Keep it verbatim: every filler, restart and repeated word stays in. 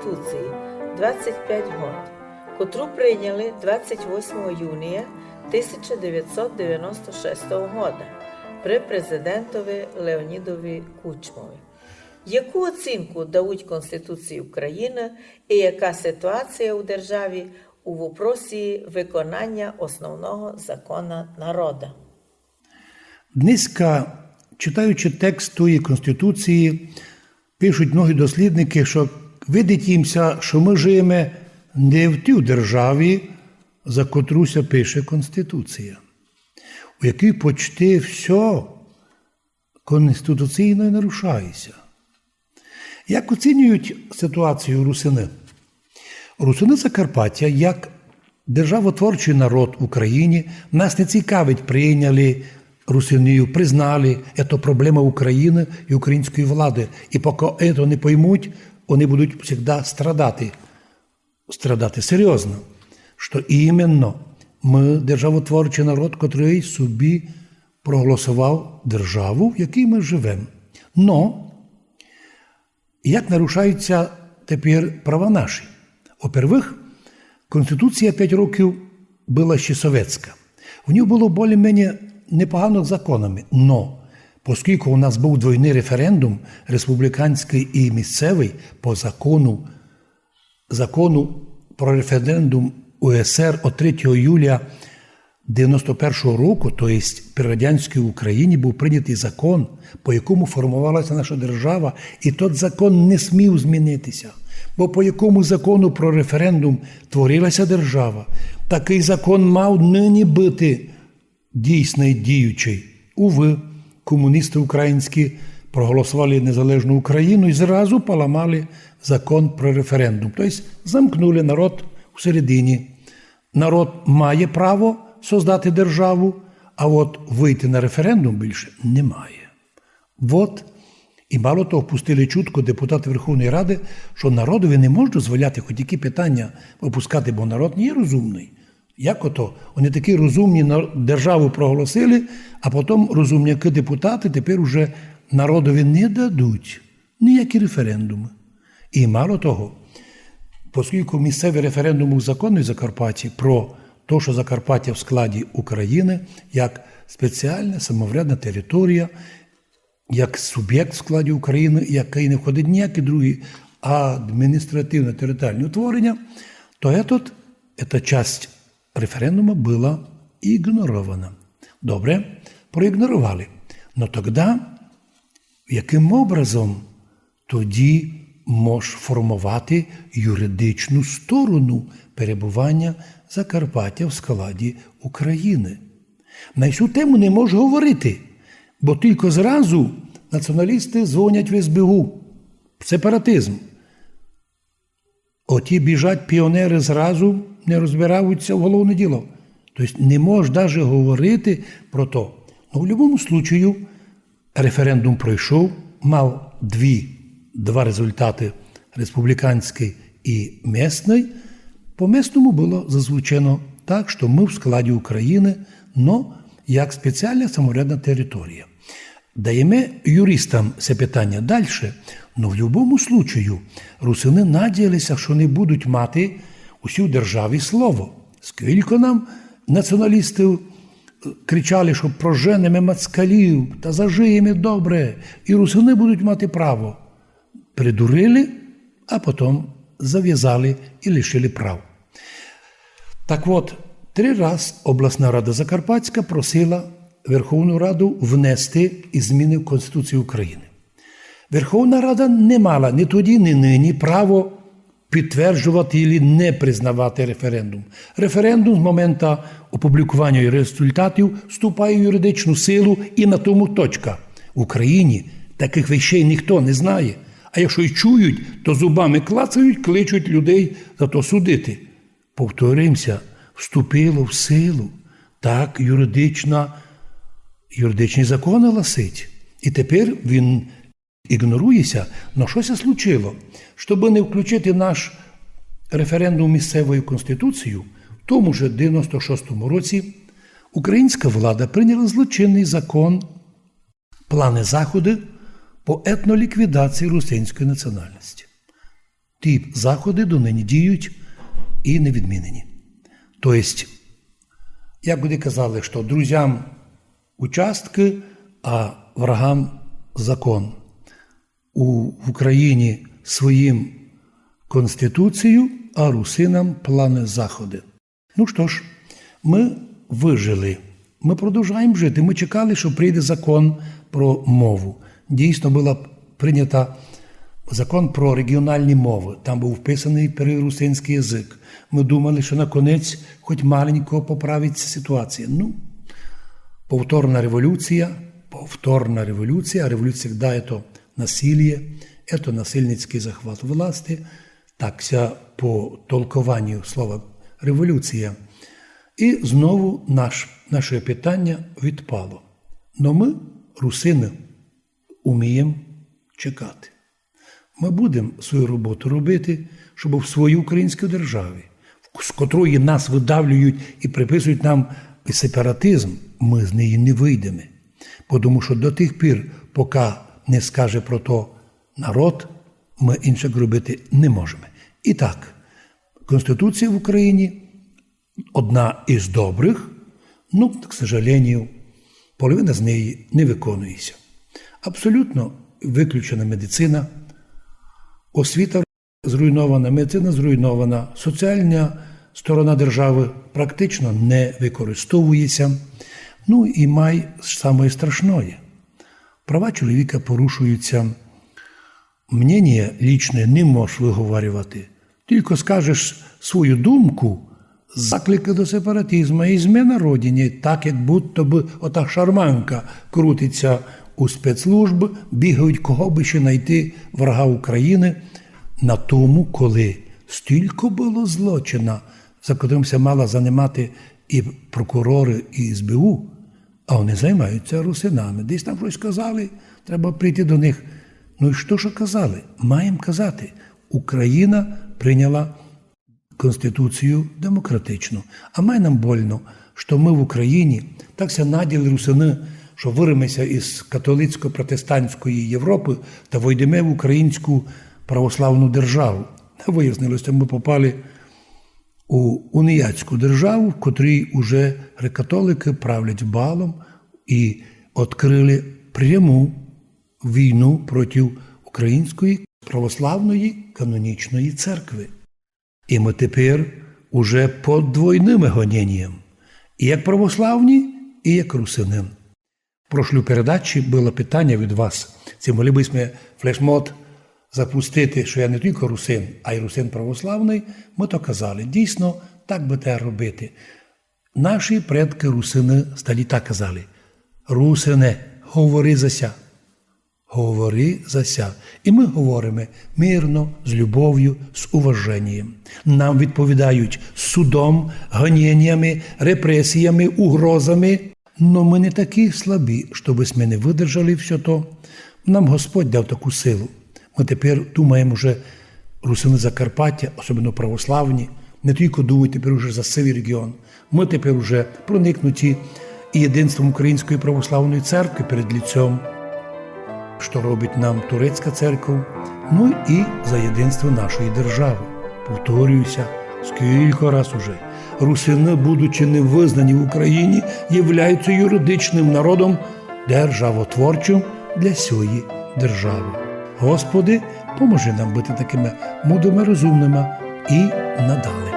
Конституції двадцять пять год, котру прийняли двадцять восьмого юнія тисяча девятсот девяносто шестого года при президентови Леонідови Кучмови. Яку оцінку дають Конституції України і яка ситуація у державі у вопросі виконання основного закона народа? Днеська, читаючи текст тої Конституції, пишуть многі дослідники, що видить їм ся, що ми живеме не в тій державі, за котру ся пише Конституція, у якій почти всьо конституційно нарушає ся. Як оцінюють ситуацію русины? Русины Закарпаття, як державотворчий народ в Україні, нас не цікавить, прийняли русинів, признали, це проблема України і української влади. І поки це не поймуть, вони будуть завжди страдати. Страдати серйозно, що іменно ми державотворчий народ, котрий собі проголосував державу, в якій ми живемо. Но як нарушаються тепер права наші? Во-первых, Конституція пять років была ще совєтська. В ній было більш-менш непогано з законами, но поскільки у нас був двойний референдум, республіканський і місцевий, по закону, закону про референдум УССР від третього юля девяносто першого року, то єсть при радянській Україні, був прийнятий закон, по якому формувалася наша держава, і тот закон не смів змінитися. Бо по якому закону про референдум творилася держава, такий закон мав нині быти дійсний, діючий. Увы, комуністы українські проголосували незалежну Україну і зразу поламали закон про референдум. То єсть замкнули народ всередині. Народ має право создати державу, а от выйти на референдум більше не має. Вот. І мало того, пустили чутку депутаты Верховної Рады, що народови не можуть дозволяти хоч які питання выпускати, бо народ не є розумный. Як ото? Вони такі розумні на-, державу проголосили, а потім розумнякы депутаты тепер уже народови не дадуть ніякі референдумы. І мало того, поскільки місцевий референдум був законний в Закарпатті про те, що Закарпаття в складі України, як спеціальна самоврядна територія, як субєкт в складі України, який не входить в ніякі другі адміністративно-територіальні утворення, то этот, эта часть референдума была ігнорована. Добре, проігноровали. Но тогда яким образом тоді мож формовати юридичну сторону перебування Закарпаття в складі України? На цю тему не мож говорити, бо тілько зразу націоналісты дзвонять в СБУ. Сепаратизм. Оті біжать піонеры зразу, не розбираються в головне діло. Тобто не мож даже говорити про то. Но в любому случаю референдум пройшов, мав дві, два результаты, республіканський і місний. По місному было зазвучено так, що мы в складі України, но як спеціальна самоврядна територія. Даєме юристам се питання дальше, но в любому случаю русины надіялися, що не будуть мати у сій державі слово. Скілько нам націоналістів, е, кричали, що проженеме москалів та зажиєме добре, і русины будуть мати право. Придурили, а потім зав'язали і лишили прав. Так от, три раз обласна рада Закарпатська просила Верховну Раду внести зміни в Конституцію України. Верховна Рада не мала ні тоді, ні нині право підтверджувати або не признавати референдум. Референдум з момента опублікування результатів вступає в юридичну силу і на тому точка. В Україні таких вещей ніхто не знає. А якщо й чують, то зубами клацають, кличуть людей за то судити. Повторимся, вступило в силу. Так юридична, юридичні законы гласить. І тепер він ігнорується. Но що ся случило? Щоб не включити наш референдум в місцеву конституцію, в тому же девяносто шостому році українська влада прийняла злочинний закон, планы, заходы по етноліквідації русинської національності. Ті заходы донині діють і не відмінені. То єсть, як вони казали, што друзям участкы, а врагам закон. У, в Україні своїм конституцію, а русинам планы заходы. Ну што ж, мы выжили. Мы продовжаєме жити. Мы чекали, што прийде закон про мову. Дійсно, была прийнята закон про регіональні мовы. Там быв вписаный першый русинськый язык. Мы думали, што наконець хоть маленько поправить ся ситуація. Ну, повторна революція, повторна революція, а революція всегда ето насиліє, ето насильницькый захват власти, так ся по толкованю слова революція. І знову наш, наше питаня відпало. Но мы, русины, умієме чекати. Мы будеме свою роботу робити, щоб в своїй українській державі, з котрої нас выдавлюють і приписують нам сепаратизм, мы з неї не выйдеме. Потому што до тих пір, пока не скаже про то народ, мы іншак робити не можеме. І так, Конституція в Україні одна із добрых, ну, к сожалению, половина з неї не выконує ся. Абсолютно выключена медицина, освіта зруйнована, медицина зруйнована, соціална сторона державы практично не выкористовує ся. Ну і май самоє страшноє. Права чоловіка порушують ся, мнєніє лічне не можеш выговорювати. Тілько скажеш свою думку, закликы до сепаратизма і змена родині, так як будто бы ота шарманка крутить ся у спецслужбы, бігають, кого бы ще найти врага Україны, на тому, коли стілько было злочина, за котрым ся мала занимати і прокуроры, і СБУ, а они займають ся русинами. Десь там штось казали, треба прийти до них. Ну і што ж казали? Маєме казати. Україна прийняла конституцію демократичну. А май нам больно, што мы в Україні так ся наділи, русины, што вырвеме ся із католицько-протестантської Європы та войдеме в українську православну державу. Выяснило ся, мы попали у уніатську державу, в котрій уже греко-католикы правлять балом і открыли пряму війну проти Української православної канонічної церкви. І мы тепер уже під двойными гоненіями. І як православні, і як русинин. В прошлій передачі было питаня від вас, ци могли бы сьме флешмоб запустити, што я не тілько русин, а й русин православный, мы то казали. Дійсно, так бы треба робити. Наші предкы русины сталі так казали: «Русине, говори за ся. Говори за ся». І мы говориме мирно, з любовю, з уваженієм. Нам відповідають судом, гоненіями, репресіями, угрозами. Но мы не такі слабі, што бы сьме не выдержали всьо то. Нам Господь дав таку силу. Мы тепер думаєме уже, русины Закарпаття, особливо православні, не тілько думають тепер уже за сей регіон. Мы тепер уже проникнуті і єдинством Української православної церкви перед ліцом, што робить нам турецька церков, ну і за єдинство нашої державы. Повторюю ся, скілько раз уже. Русины, будучи невызнані в Україні, являються юридичным народом державотворчым для сьої державы. Господи, поможи нам быти такыми мудрыми, розумными і надалі.